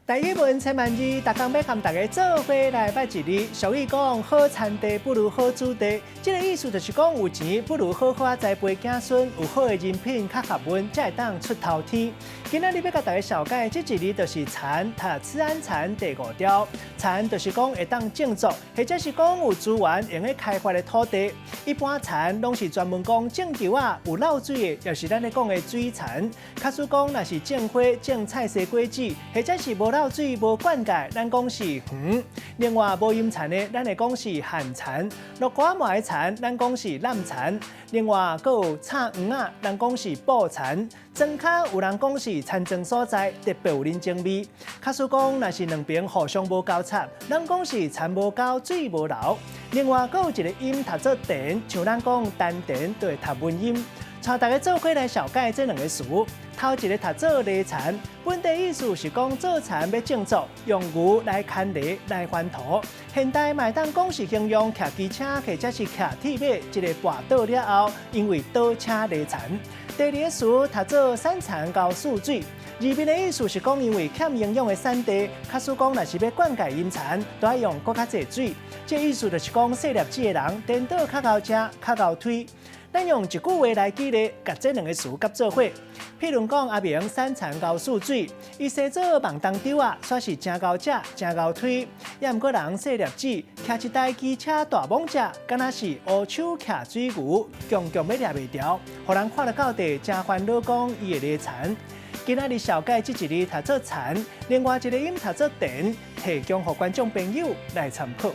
台語文千萬字，逐工欲佮大家做伙來捌一字。俗語講，好田地不如好子弟。這个意思就是講，有錢不如好好仔栽培子孫，有好的人品較學問，才會當出頭天。今仔日欲共大家紹介這一字就是蠶，讀次按蠶第五條。田就是講會當種作，或者是講有資源用咧開發的土地。一般田攏是專門講種稻仔有漏水的，就是咱咧講的水田。假使講若是種花、種菜蔬果子，或者是無漏水、無灌溉，咱講是園。另外無淹田的，咱會講是旱田。落雨嘛會田，咱講是濫田。另外，閣有插黃仔，咱講是布田。莊跤有人講是田莊所在，特別有人情味。假使講若是兩邊互相無交插，咱講是田無溝，水無流。另外，閣有一个音讀做田，像咱講丹田，就會讀文音。帶大家做伙來紹介這兩个詞。頭一个讀做犁田，本地意思是講做田欲種作，用牛來牽犁來翻土。現代嘛會當講是形容騎機車或者是騎鐵馬，一个跋倒了後，因為倒車犁田。第二个詞讀做散田猴欶水，字面的意思是講因為欠營養的產地，假使講若是欲灌溉淹田，都愛用閣較濟水。這意思就是講細粒子的人，顛倒較𠢕食，較𠢕推。咱用一句話來舉例，共這兩个詞結做伙。譬如講，阿明散田猴欶水，伊生做網東丟仔，煞是誠𠢕食，誠𠢕推。也毋過人細粒子，騎一台機車大艋舺，敢若是烏手騎水牛，強強欲掠袂牢，予人看了到底誠煩惱，講伊會犁田。今仔日紹介這一字讀做田，另外一个音讀做田，提供予觀眾朋友來參考。